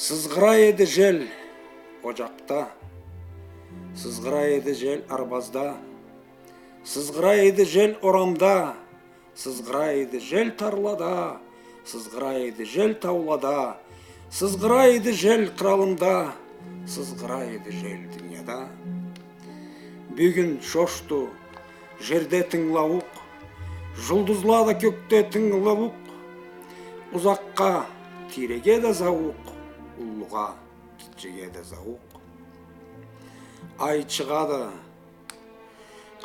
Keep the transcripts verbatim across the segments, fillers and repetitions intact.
Сызгъыра эди жел ожакъда, сызгъыра эди жел арбазда, сызгъыра эди жел орамда, сызгъыра эди жел тарлада, сызгъыра эди жел таулада, сызгъыра эди жел къралымда, сызгъыра эди жел дунияда. Бюгюн шошду жерде тынгылаукъ, жулдузла да кёкде тынгылаукъ, узакъгъа тийреге да зауукъ, уллугъа гитчеге да зауукъ. Ай чыгъады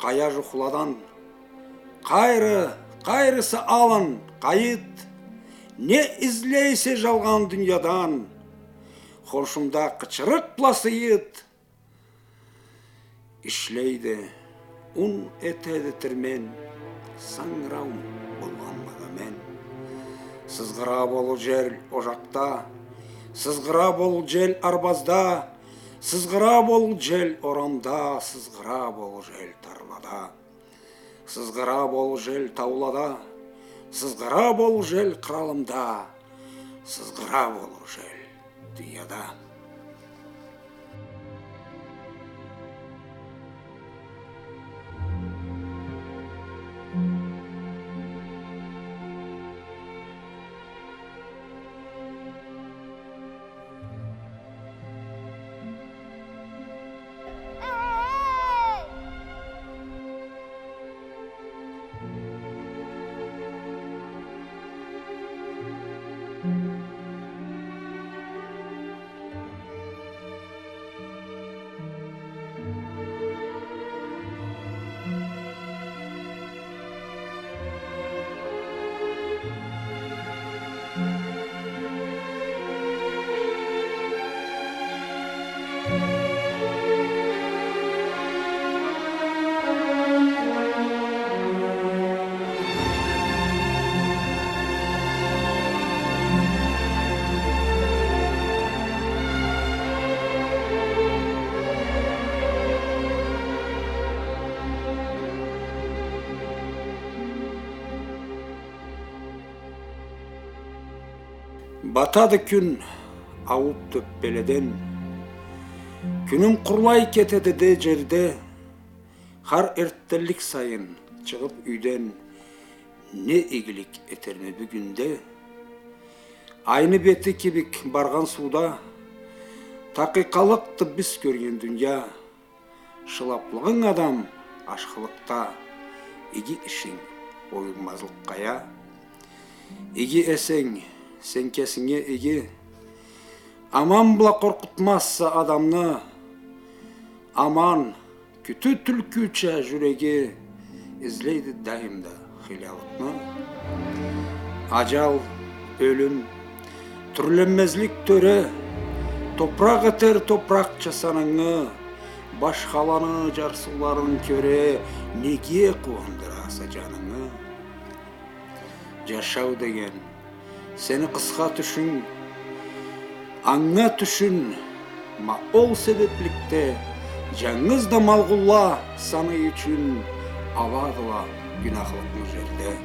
къая жухладан, къайры, къайрысы алан къайыт, не излейсе жалгъан дуниядан, хоншумда къычырыкъ бла сыйыт. Ишлейди, ун этеди тирмен, сангыраум болгъанма да мен. Сызгъыра болур жел ожакъда, сызгъыра болур жел арбазда, сызгъыра болур жел орамда, сызгъыра болур жел тарлада. Сызгъыра болур жел таулада, сызгъыра болур жел къралымда, сызгъыра болур жел дунияда. Батады кюн аууб тёппеледен, кюнюм къурлай кетеди да жерде, хар эрттенлик сайын чыгъыб юйден, не игилик этерме бюгюнде? Айны бети кибик баргъан сууда такъыйкъалыкъды биз кёрген дуния. Шылаблыгъынг адам ашхылыкъда, иги ишинг оюлмазлыкъ къая. Иги эсенг, сен кесинге иги, аман бла къоркъутмазса адамны, аман кютю тюлкюча жюреги, излейди дайым да хыйлалыкъны. Ажал, ёлюм, тюрленмезлик тёре, топуракъ этер топуракъча санынгы, башхаланы жарсыуларын кёре, неге къууандыраса жанынгы? Жашау деген сени къысха тюшюнг, анга тюшюн. Ма ол себебликде жангыз да малгъулла саны ючюн аладыла гюнахлыкъны жерде.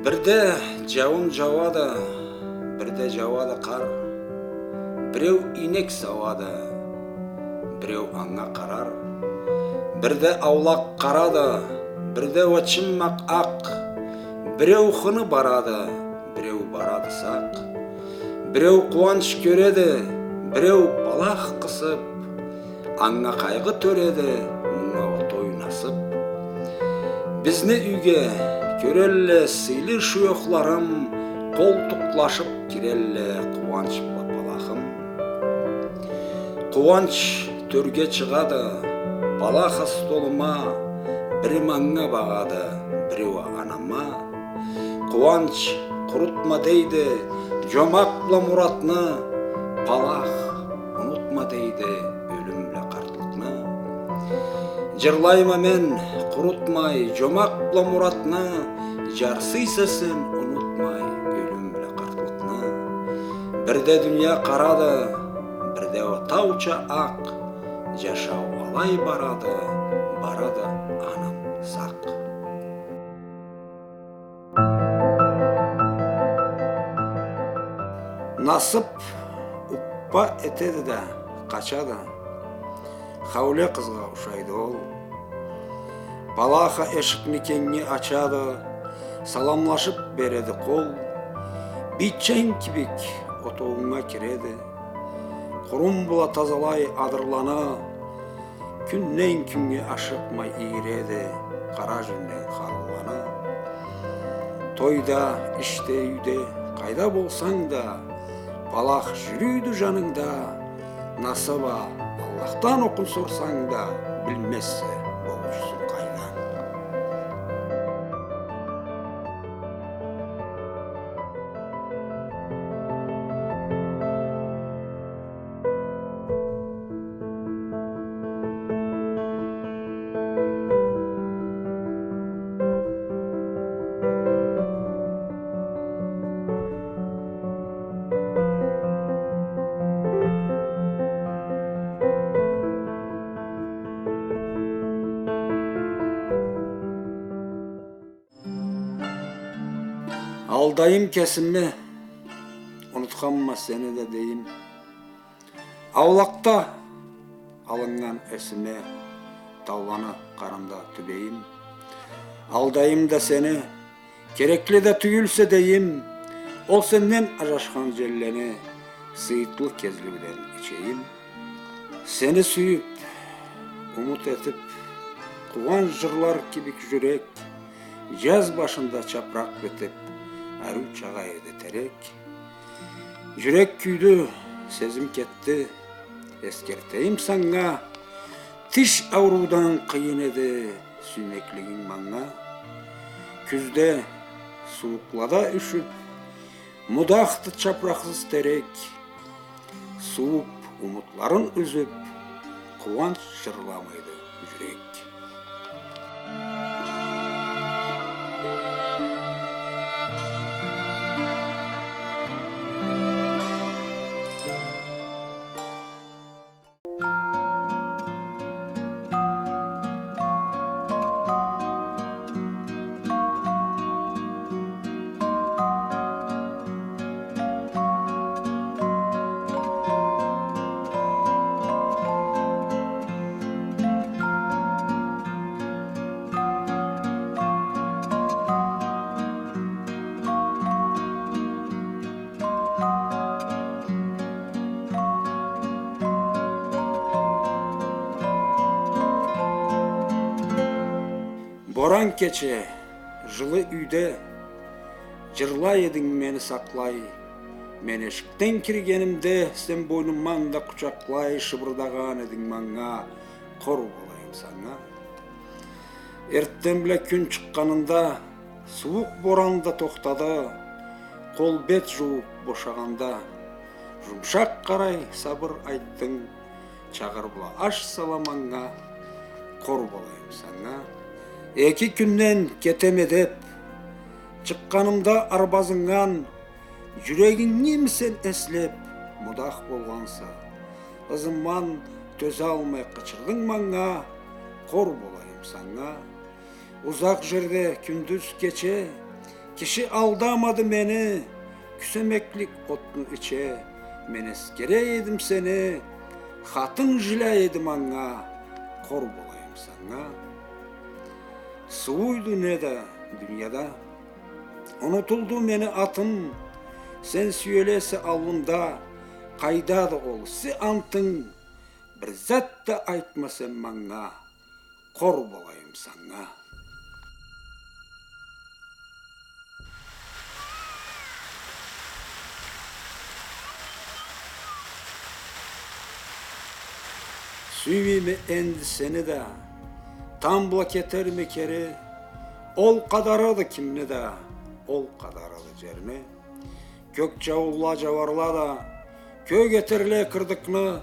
Бирде жауун жауады, бирде жауады къар. Биреу ийнек сауады, биреу анга къарар. Бирде аулакъ къарады, бирде уа чыммакъ акъ. Биреу хыны барады, биреу барады сакъ. Биреу къууанч кёреди, биреу балах къысып. Анга къайгъы тёреди, мунга уа той насып. Бизни юйге кёрелле сыйлы шуёхларым, къолтукълашып кирелле къууанч бла балахым. Къууанч тёрге чыгъады, балах столума, бири манга багъады, бири уа анама. Къууанч къурутма дейди жомакъ бла муратны, балах унутма дейди ёлюм бла къартлыкъны. Жырлайма мен къурутмай жомакъ бла муратны, жарсыйса сен унутмай ёлюм бла къартлыкъны. Бирде дуния къарады, бирде уа тауча акъ, жашау алай барады, барады, анам сакъ. Насып уппа этеди да къачады. Хауле къызгъа ушайды ол. Балах а эшикни кенгнге ачады, саламлашып береди къол. Бийченг кибик отоуунга киреди. Къурум бла тазалай адырланы, кюнден кюннге ашыкъмай ийиреди къара жюнден халыланы. Тойда, ишде, юйде, къайда болсанг да, балах жюрюйдю жанынгда. Насып а Аллахдан окъун сорсанг да, билмезсе болуучусун къайда. Алдайым кесими, унутханма сени да дейим. Аулакъда алыннган эсиме, тауланы къарында тюбейим. Алдайым да сени, керекли да тюйюлсе дейим, ол сенден ажашхан желлени сыйытлы кезлиуден ичейим. Сени сюйюп, умут этип, къууанч жырлар кибик жюрек, жаз башында чапыракъ битип, ариу чагъа эди терек. Жюрек кюйдю, сезим кетди, эсгертейим санга, тиш ауруудан къыйын эди сюймеклигинг манга. Кюзде, сууукълада юшюп, мудахды чапыракъсыз терек, сууп, умутларын юзюп, къууанч жырламайды жюрек. Боран кече, жылы юйде, жырлай эдинг мени сакълай. Мен эшикден киргенимде, сен бойнумдан да къучакълай, шыбырдагъан эдинг манга, къор болайым санга. Эртден бла кюн чыкъгъанында, сууукъ боран да тохтады. Къол-бет жууп бошагъанда, жумшакъ къарай сабыр айтдынг, чагъыр бла аш сала манга, къор болайым санга. Эки кюнден кетеме деп, чыкъгъанымда арбазынгдан, жюрегингими сен эслеп, мудах болгъанса, ызымдан тёзалмай къычырдынг манга, къор болайым санга. Узакъ жерде кюндюз кече, киши алдамады мени, кюсемеклик отну иче, мен эсгере эдим сени, хатынг жиляй эди манга, къор болайым Санга. Сууйду не да дунияда. Унутулду мени атым, сен сюелесе аллымда. Къайдады ол, сен антынг, бир зат да айтма сен манга. Къор болайым санга. Сюймейме энди сени да, тамбла кетерме кери, ол къадарады кимни да, ол къадарады жерни. Кёк джауунла, джауарла да кёк этерле кырдыкны,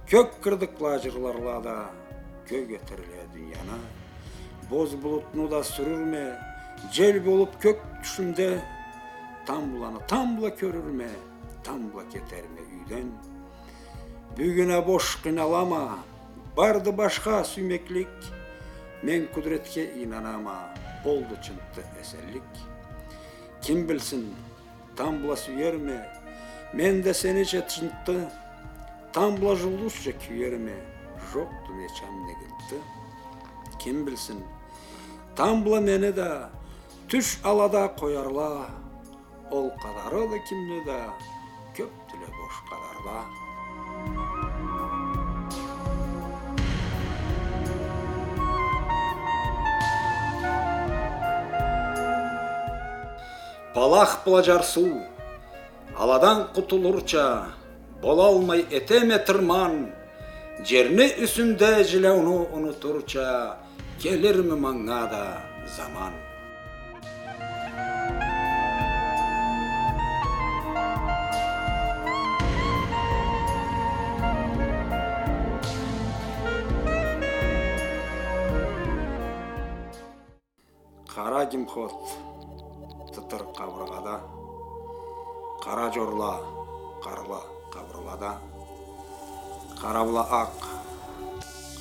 кёк кырдыкла джырларла да кёк этерле дунияны. Боз булутну да сюрюрме, джел болуп кёк тюшюмде, тамбланы тамбла кёрюрме, тамбла кетерме юйден. Бюгюн а бош къыйналама, барды башха сюймеклик, мен къудретге ийнанама, олду чынтты эсенлик. Ким билсин, тамбла сюерме мен да сенича чынтты, тамбла джулдузча кюерме, джокъду нечам негинтты. Ким билсин, тамбла мени да тюш алада къоярла, ол къадарады кимни да, кёпдюле бош къадарла. Палах бла джарсыу, аладан къутулурча, болалмай этеме тырман, джерни юсюнде джилеуню унутурча, келирми манга да заман? Къара гимхот тытыр къабыргъада, къара джорла къарлы къабырлада. Къара бла акъ,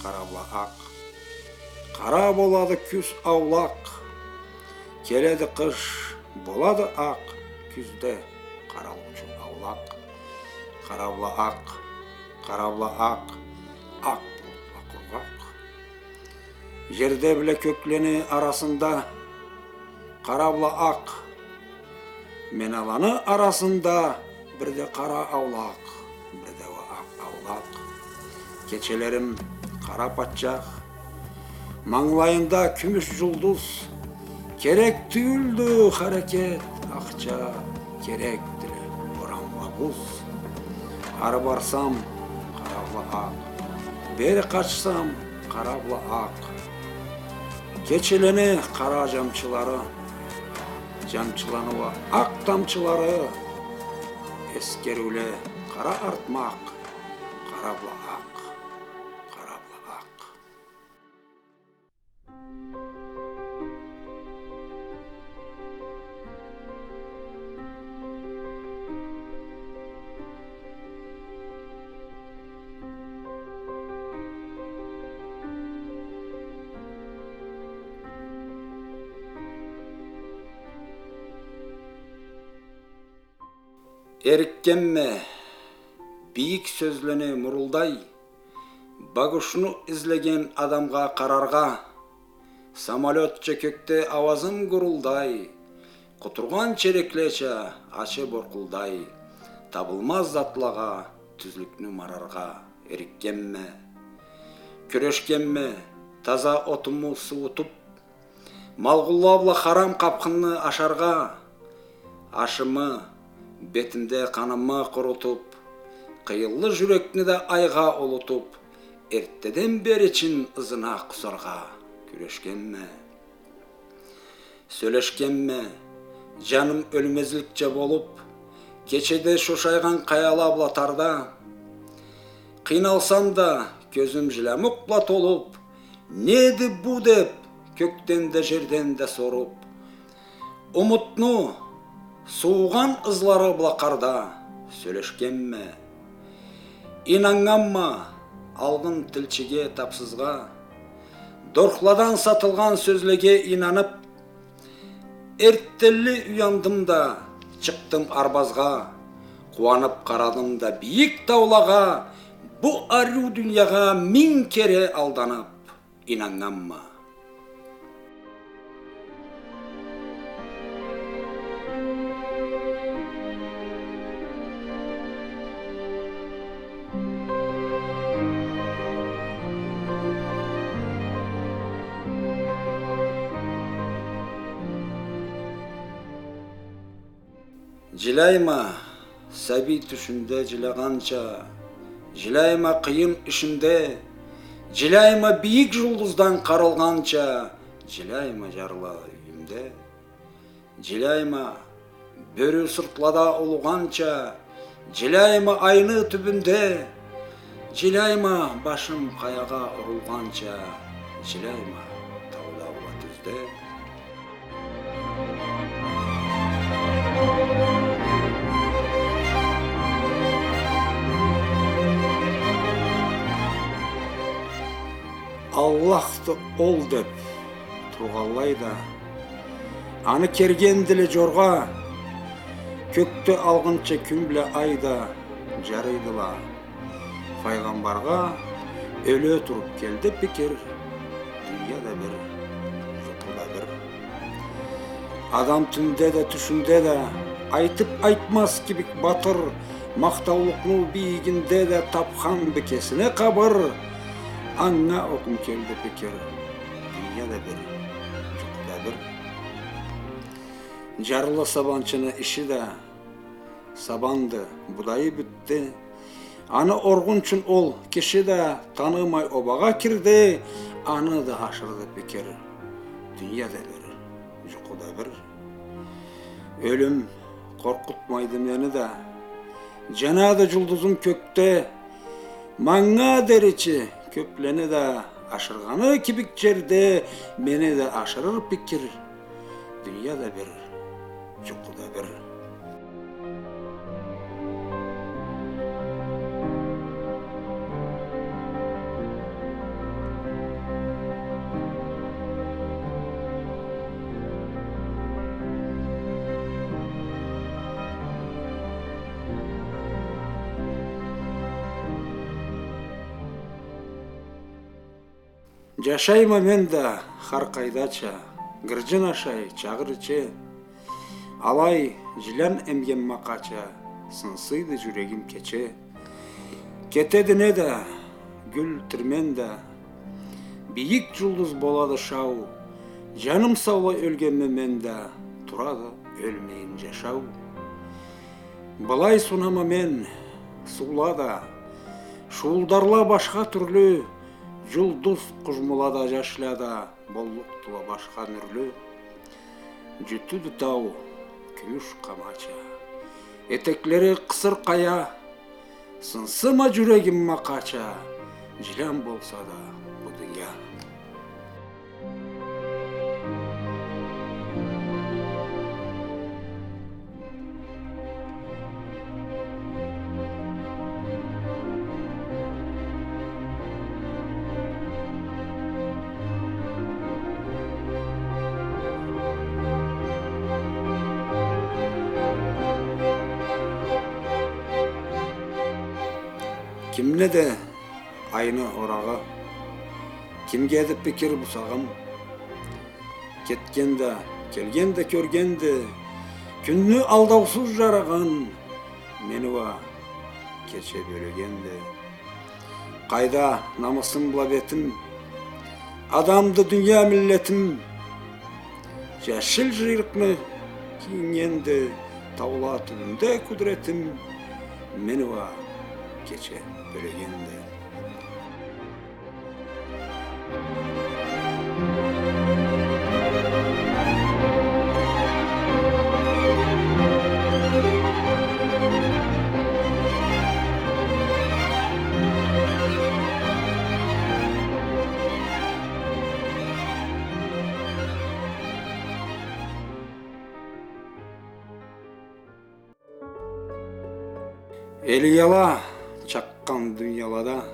къара бла акъ, къара болады кюз аулакъ. Келеди къыш, болады акъ, кюзде къаралыучу аулакъ. Къара бла акъ, къара бла акъ, акъ булутла къургъакъ. Джерде бла кёклени арасында къара бла акъ. Мен аланы арасында бир да къара аулакъ, бир да уа акъ аулакъ. Кечелерим къара патчах, мангылайында кюмюш джулдуз. Керек тюйюлдю харекет, акъча, керекдиле орам бла буз. Ары барсам, къара бла акъ, бери къачсам, къара бла акъ. Кечелени къара джамчылары, джамчыланы уа акъ тамчылары, эсгериуле къара артмакъ, къара бла акъ, къара бла акъ. Эрикгенме, бийик сёзлени мурулдай, багушну излеген адамгъа къараргъа. Самолётча кёкде ауазым гурулдай, къутургъан череклеча ачы боркъулдай, табылмаз затлагъа тюзлюкню мараргъа. Эрикгенме, кюрешгенме, таза отуму суутуп, малгъулла бла харам къапхынны ашаргъа. Ашымы, бетимде къанымы къурутуп, къыйынлы джюрекни да айгъа улутуп, эртдеден бери чин ызына къусаргъа кюрешгенме. Сёлешгенме, джаным ёлмезликча болуп, кечеде шошайгъан къаяла бла тарда. Къыйналсам да, кёзюм джиламукъ бла толуп, неди бу деп, кёкден да, джерден да соруп, умутну суугъан ызлары бла къарда сёлешгенме. Ийнаннганма алгъын тилчиге, тапсызгъа, дорхладан сатылгъан сёзлеге ийнанып, эртденли уяндым да, чыкъдым арбазгъа, къууанып къарадым да бийик таулагъа, бу ариу дуниягъа минг кере алданып. ийнаннганма. Жиляйма сабий тюшюмде жилягъанча, жиляйма къыйын ишимде, жиляйма бийик жулдуздан къаралгъанча, жиляйма жарлы юйюмде, жиляйма бёрю сыртлада улугъанча, жиляйма айны тюбюнде, жиляйма башым къаягъа урулгъанча, жиляйма тауда уа тюзде. Аллахды ол деп тургъанлай да, аны кергендиле жоргъа, кёкде алгъынча кюн бла ай да жарыйдыла. Файгъамбаргъа ёле туруп келди пикир, дуния да бир, жукъу да бир. Адам тюнде да, тюшюнде да, айтып айтмаз кибик батыр, махтаулукъну бийигинде да тапхан бикесине къабыр. Анга окъуна келди пикир, дуния да бир, жукъу да бир. Жарлы сабанчыны иши да сабанды, будайы бютдю. Аны оргъунчун ол киши да танымай обагъа кирди, аны да ашырды пикир. Дуния да бир, жукъу да бир. Ёлюм къоркъутмайды мени да, жанады жулдузум кёкде. Манга деричи кёплени да ашыргъаны кибик жерде мени да ашырыр пикир. Дуния да бир, жукъу да бир. Жашайма мен да хар къайдача, гыржын ашай, чагъыр иче. Алай жилян эмген макъача, сынсыйды жюрегим кече. Кетеди не да, гюл тирмен да, бийик жулдуз болады шау. Жаным саулай ёлгенме мен да, турады ёлмейин жашау. Былай сунама мен, суула да, шуулдарла башха тюрлю, жулдуз къужмула да, жашла да боллукъдула башха нюрлю. Жютюдю тау кюмюш къамача, этеклери къысыр къая, сынсыма жюрегим макъача, жилян болса да бу дуния. Кимнеди айны орагъы, кимгеди пикир бусагъым? Кетген да, келген да кёргенди кюнню алдаусуз жарыгъын, мени уа кече бёлегенди. Къайда намысым бла бетим, адамды дуния миллетим. Жашил жыйрыкъны кийиннгенди таула тюбюнде кудретим, мени уа кече бёлегенди. Элияла чакъгъан дуниялада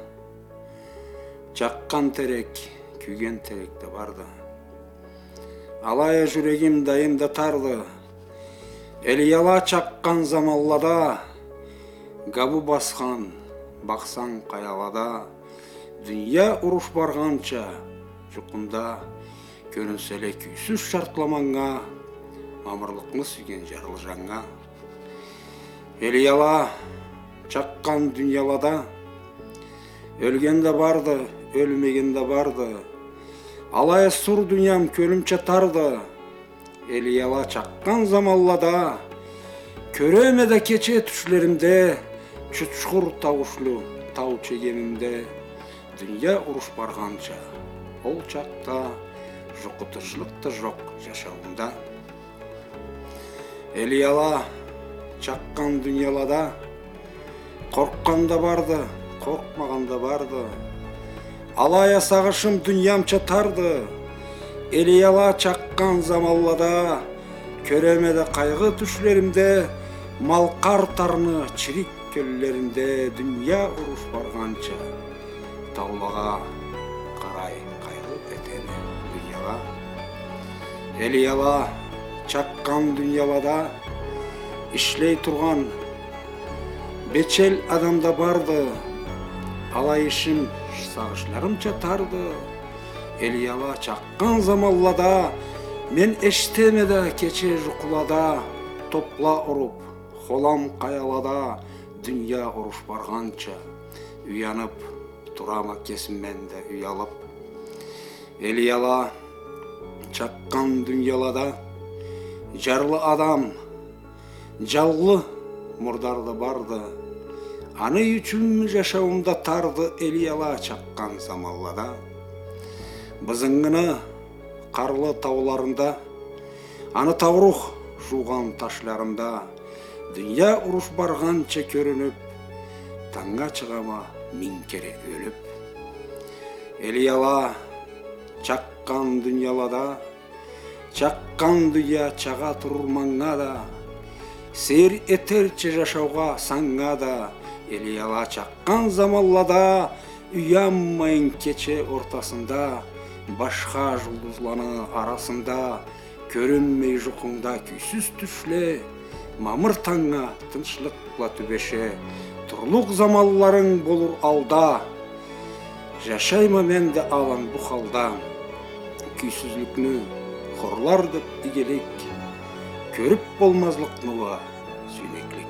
чакъгъан терек, кюйген терек да барды. Алай а жюрегим дайым да тарды. Элияла чакъгъан заманлада, габу басхан, бакъсанг къаялада, дуния уруш баргъанча, жукъунда, кёрюнселе кюйсюз шартла манга, мамырлыкъны сюйген жарлы жаннга. Элияла чакъгъан дуниялада, ёлген да барды, ёлмеген да барды. Алай а сур дуниям кёлюмча тарды. Элияла чакъгъан заманлада, кёреме да кече тюшлеримде, чучхур тауушлу тау чегемимде, дуния уруш баргъанча, ол чакъда жукъу, тынчлыкъ да жокъ жашауумда. Элияла чакъгъан дуниялада, къоркъгъан да барды, къоркъмагъан да барды. Алай а сагъышым дуниямча тарды. Элияла чакъгъан заманлада, кёреме да къайгъы тюшлеримде, Малкъар тарны чирик кёллеринде, дуния уруш баргъанча, таулагъа къарай къайгъы этеме дуниягъа. Элияла чакъгъан дуниялада, ишлей тургъан бечел адам да барды. Алай ишим сагъышларымча тарды. Элияла чакъгъан заманлада, мен эшитеме да кече жукъулада, топла уруп, холам къаялада, дуния уруш баргъанча, уянып турама кесимден да уялып. Элияла чакъгъан дуниялада, жарлы адам, жаллы мурдар да барды. Аны ючюнмю жашауум да тарды, Элияла чакъгъан заманлада. Бызынгыны къарлы тауларында, аны таурух жуугъан ташларында, дуния уруш баргъанча кёрюнюп, тангнга чыгъама минг кере ёлюп. Элияла чакъгъан дуниялада, чакъгъан дуния чагъа турур манга да, сейир этерча жашаугъа санга да. Элияла чакъгъан заманлада, уянмайын кече ортасында, башха жулдузланы арасында, кёрюнмей жукъунгда кюйсюз тюшле, мамыр тангнга тынчлыкъ бла тюбеше. Турлукъ заманларынг болур алда. Жашайма мен да алан бу халда. Кюйсюзлюкню хорлар деп игилик, кёрюп болмазлыкъны уа сюймеклик.